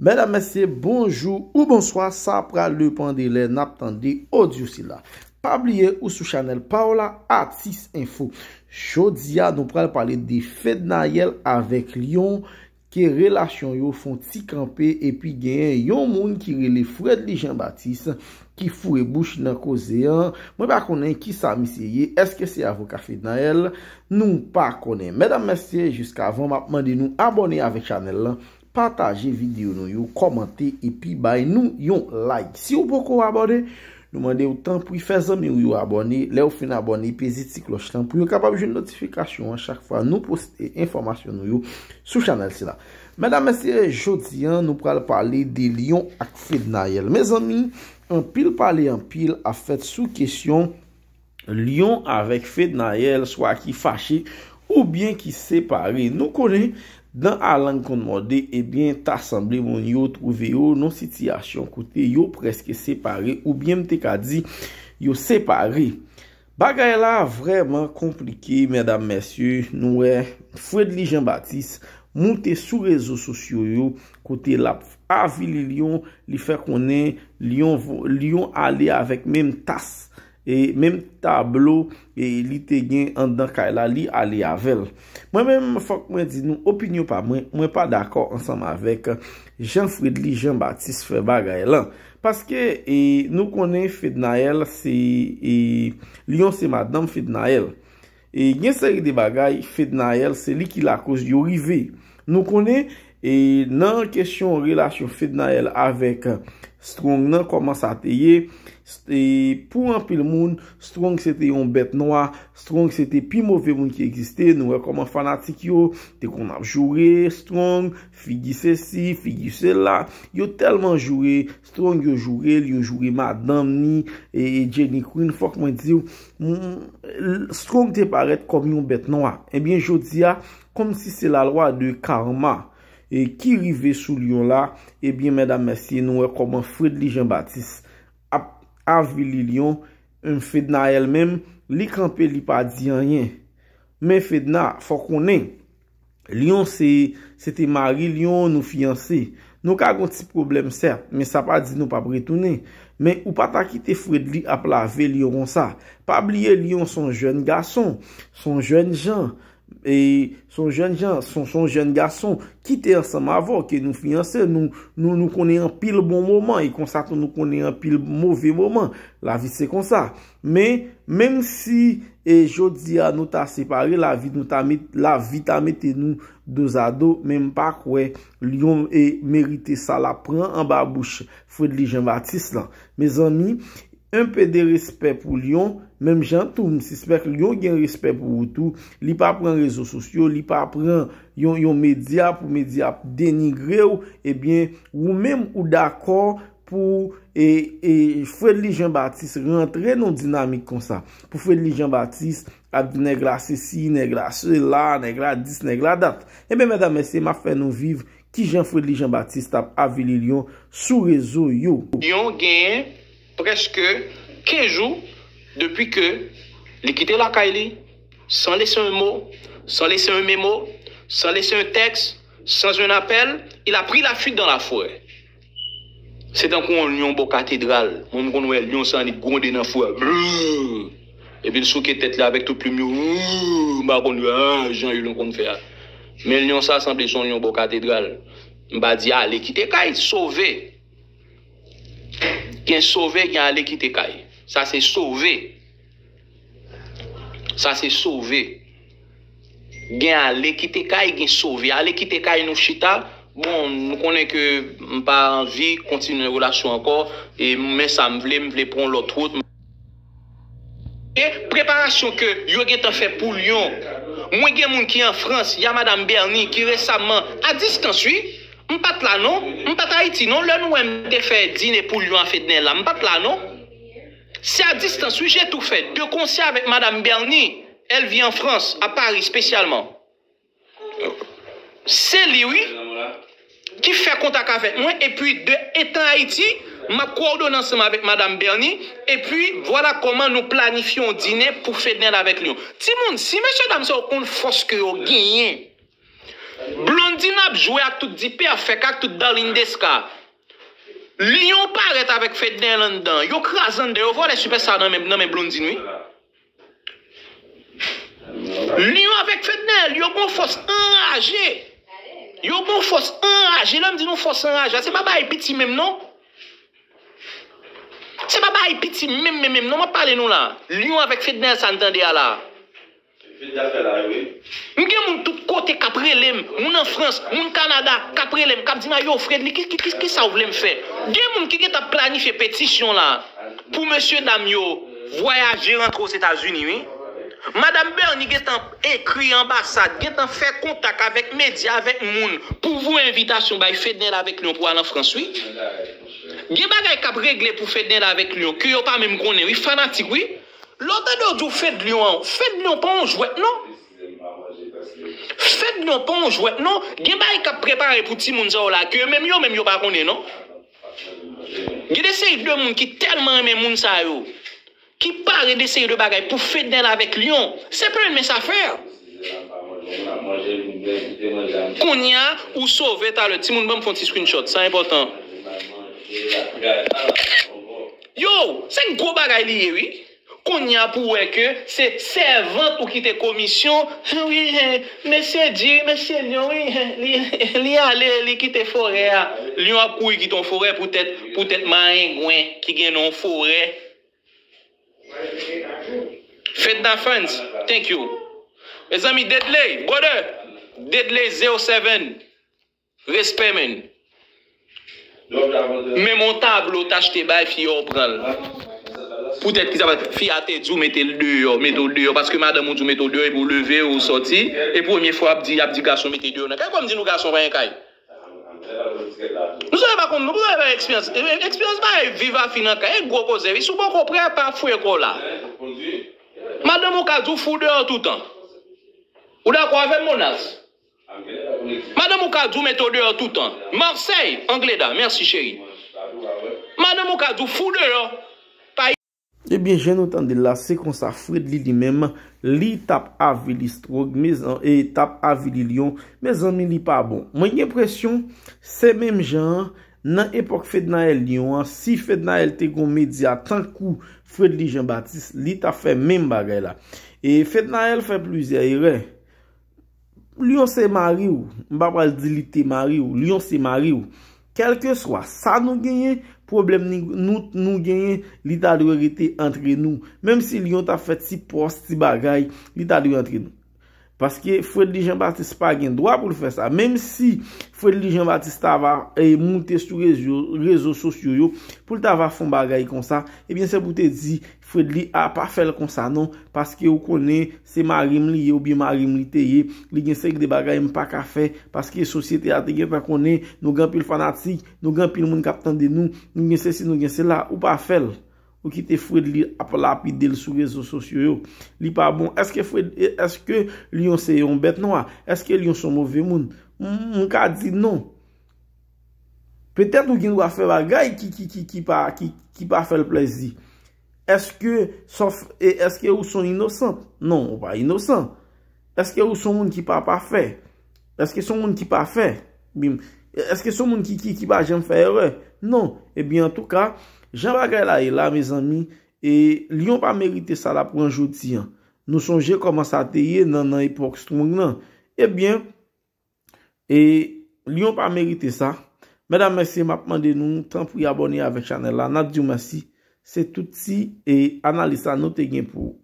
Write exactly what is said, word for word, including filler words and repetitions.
Medam, mesye, bonjou ou bonswa, sa pral depann de lè n ap tande odyo sila. Pa bliye ou sou chanèl pa w la, Atis Enfo. Jodi a, nou pral pale de Fednaelle avèk Lion, ke relasyon yo fè yon ti kanpe, epi genyen yon moun ki rele Fredly Jean Baptiste ki foure bouch nan koze an. Mwen pa konnen kisa misye ye, èske se avoka Fednaelle? Nou pa konnen. Medam, mesye, jiskavan m ap mande nou abòne avèk chanèl lan, pataje videyo nou yo, kòmante epi bay nou yon like. Si w poko abòne, nou mande w tanpri fè zanmi w yo abòne. Lè w fin abòne, peze ti klòch lan pou yo kapab jwenn notifikasyon an chak fwa nou poste enfòmasyon nou yo sou chanèl sila. Medam, mesye, jodi a, nou pral pale de Lion ak Fednaelle. Mezanmi, anpil pale, anpil ap fèt sou kesyon Lion avèk Fednaelle, swa ki fache oubyen ki separe. Nou konnen, dan a lang konn mòde, ebyen, ta sanble moun yo twouve yo nan sitiyasyon kote yo prèske separe, oubyen m te ka di yo separe. Bagay la vrèman konplike, medam, mesye. Nou wè Fredly Jean Baptiste moute sou rezo sosyo yo, kote l ap avili Lion, li fè konnen Lion, Lion ale avèk menm tas, e menm tablo, e li te gen anndan kay la, li ale avè l. Mwen menm, fòk mwen di nou, opinyon pa mwen, mwen pa dakò ansanm avèk jan Fredly Jean Baptiste fè bagay lan. Paske, e, nou konnen Fednaelle se, e, Lion se madanm Fednaelle. E gen seri de bagay, Fednaelle se li ki lakoz yo rive. Nou konnen, e, nan kesyon relasyon Fednaelle avèk Strong nan, kòman sa te ye, e, pou anpil moun, Strong se te yon bèt nwa, Strong se te pi move moun ki egziste. Nou wè kòman fanatik yo te konn ap joure Strong, figi sesi, figi sela. Yo tèlman joure Strong, yo joure l, yo joure madanm ni, e, e Jenny Queen, fòk mwen di w, mm, Strong te parèt kòm yon bèt nwa. Ebyen, jodi a, kòmsi se la lwa de karma, e, ki rive sou Lion la, ebyen, medam, mesye, nou wè kòman Fredly Jean Baptiste ap avili Lion, em, Fednaelle menm, li kanpe, li pa di anyen. Men Fedna, fò konnen, Lion se, se te mari Lion, nou fiyanse. Nou ka gon ti pwoblèm, sèt, men sa pa di nou p ap retounen. Men ou pa ta kite Fredly ap lave Lion konsa. Pa bliye Lion se yon jèn gason, se yon jèn jan, e se yon jèn jan, se yon, se yon jèn gason ki te ansanm avè w, ke nou fiyanse, nou, nou, nou konnen anpil bon moman, e konsa tou nou konnen anpil move moman. Lavi se konsa. Men, menm si, e, jodi a nou ta separe, lavi nou ta met, lavi ta mete nou dozado, men m pa kwè Lion, e, merite sa l ap pran anba bouch Fredly Jean Baptiste lan. Mezanmi, un peu de respect pou Lion, menm jan tou, m sispèk Lion gen respè pou ou tou. Li pa pran rezo sosyo, li pa pran yon, yon medya pou medya ap denigre w. Ebyen, ou menm ou dakò pou, e, e, Fredly Jean Baptiste rantre nan dinamik konsa. Pou Fredly Jean Baptiste ap di nèg la sesi, nèg la sela, nèg la dis, nèg la dat. Ebyen, medam, mesye, m ap fè nou viv kijan Fredly Jean Baptiste ap avili Lion sou rezo yo. Lion genyen prèske kenz jou depi ke li kite lakay li, sans laisser un mot, sans laisser un mémo, sans laisser un texte, sans un appel, il a pris la fuite dans la forêt. Se tankou yon lyon bò katedral. Mwen, m konn wè lyon sa, li gwonde nan forè. Brrr. Epi l souke tèt li avèk tout plim yo. Brrr. M pa konn, ah, jan yo konn fè a. Men lyon sa sanble se yon lyon bò katedral. M pa di ale kite kay, sove. Gen sove, gen ale kite kay. Sa se sove. Sa se sove. Gen ale kite kay, gen sove. Ale kite kay nou chita. Bon, nou konnen ke m pa anvi kontinye relasyon ankò. E men sa m vle, m vle pran yon lòt wout. E preparasyon ke yo gentan fè pou lyon. Mwen gen moun ki an Frans, y a Madam Bernie ki resaman, a distans wi. M pa t la non, m pa t Ayiti non, lè nou wè m te fè dine pou lyon a Fednella, m pa t la non. Se a distans wi, j'ai tout fait. De concert avec Madame Bernie, elle vit en France, à Paris spécialement. Se li wi ki fè kontak avèk mwen, epi de etan Ayiti, m ap kowòdone ansanm avèk Madam Bernie, epi vwala kòman nou planifye yon dine pou Fednella avèk Lion. Timoun, si mesye dam sa yo konn fòs ke yo genyen, Blondine ap jwe ak tout Dipèfèk, ak tout Darline Desca. Lyon parèt avèk Fednaelle anndan. Yo kraze anndan, yo vòlè Superstar nan men, nan men Blondine, wi. Lyon avèk Fednaelle, yo gon fòs anraje. Yo gon fòs anraje. Lè m di nou fòs anraje, se pa bagay piti menm, non. Se pa bagay piti menm, menm, menm, non, m ap pale nou la. Lyon avèk Fednaelle sa n tande a la. M gen moun tout kote k ap rele m, moun an Frans, moun Kanada, k ap rele m, k ap di m, "A yo, Fredly, ki, ki, ki, ki sa w vle m fè?" Gen moun ki gentan planifye petisyon la pou mesye dam yo vwayaje rantre Ozetazini, wi. Madanm Bernie gentan ekri anbasad, gentan fè kontak avèk medya, avèk moun pou voye envitasyon bay Fednaelle avèk Lyon pou al an Frans, wi. Gen bagay k ap regle pou Fednaelle avèk Lyon ke yo pa menm konnen, wi, fanatik, wi. Lè w tande yo di w Fed Lyon an, Fed Lyon pa yon jwèt, non. Fed Lyon pa yon jwèt, non. Gen bagay k ap prepare pou timoun sa yo la, ke menm yo, menm yo pa konnen, non. Gen de seri de moun ki tèlman renmen moun sa yo, ki pare de seri de bagay pou Fednaelle avèk Lyon. Se pa yon mens afè. Kounye a, ou sove talè. Timoun, ban m fè yon ti screenshot. Sa enpòtan. Yo, se gwo bagay li ye, wi. Kounye a pou wè ke se sèvant ou ki te komisyon. Wi, eh, mesye di, mesye Lyon, wi, eh, li, li ale, li kite forè a. Lyon ap kouri kite yon forè poutèt, poutèt marengwen ki gen nan yon forè. Fedna Friends, thank you. Mezanmi, Deadley, brother. Deadley zero seven. Respè, men. Menm yon tablo w t achte bay fi a, w pran l. Poutèt ki sa, fi a te di w mete l deyò, mete w deyò, paske madanm ou di w mete w deyò, epi w leve, ou sòti, e premye fwa ap di, ap di gason mete deyò nan kay. Kòm di nou gason pa gen kay. Nou sa pa konn, nou pa gen eksperyans. Eksperyans pa viv a fi nan kay, e gwo koze, wi. Si w poko prè, pa fouye kò w la. Madanm ou ka di w fou deyò toutan. Ou dakò avè m, Monas? Madanm ou ka di w mete w deyò toutan. Marseille, Angleda, mèsi cheri. Madanm ou ka di w fou deyò. Pa Ebyen, jan nou tande l la, se konsa Fredly li menm, li t ap avili Strong, mezan-, e t ap avili Lyon. Mezanmi, li pa bon. Mwen gen enpresyon, se menm jan an, nan epòk Fednaelle Lyon an, si Fednaelle te gon medya tankou Fredly Jean Baptiste, li t ap fè menm bagay la. E Fednaelle fè plizyè erè. Lyon se mari w. M pa pral di li te mari w. Lyon se mari w. Kèlkeswa sa nou genyen, pwoblèm ni, nou, nou genyen, li ta dwe rete antre nou. Menm si Lyon ta fè ti pòs, ti bagay, li ta dwe antre nou. Paske Fredly Jean Baptiste pa gen dwa pou l fè sa. Menm si Fredly Jean Baptiste ta va, e, moute sou rezo, rezo sosyo yo, pou l ta va fè yon bagay konsa, ebyen, se pou te di, Fredly a pa fè l konsa non, paske ou konnen se mari m li ye oubyen mari m li te ye, li gen seri de bagay m pa ka fè, paske sosyete a te gentan konnen nou gen anpil fanatik, nou gen anpil moun k ap tande nou, nou gen sesi, nou gen sela, ou pa fè l. Ou kite Fredly ap lapide l sou rezo sosyo yo. Li pa bon. Èske Fred, èske Lyon se yon bèt nwa? Èske Lyon se yon move moun? M, m ka di non. Petèt ou gen dwa fè bagay ki, ki, ki, ki pa, ki, ki pa fè l plèzi. Èske, sòf, e, èske ou se yon inosan? Non, ou pa inosan. Èske ou se yon moun ki pa pafè? Èske se yon moun ki pafè? Bim. Èske se yon moun ki, ki, ki pa janm fè erè? Non. Ebyen, antouka, jan bagay la ye la, mezanmi, e Lyon pa merite sa l ap pran jodi an. Nou sonje kòman sa te ye nan, nan epòk Strong nan. Ebyen, E Lyon pa merite sa. Medam, mesye, m ap mande nou, tanpri abòne avèk chanèl la. N ap di w mèsi. Se tout ti e analiz sa nou te gen pou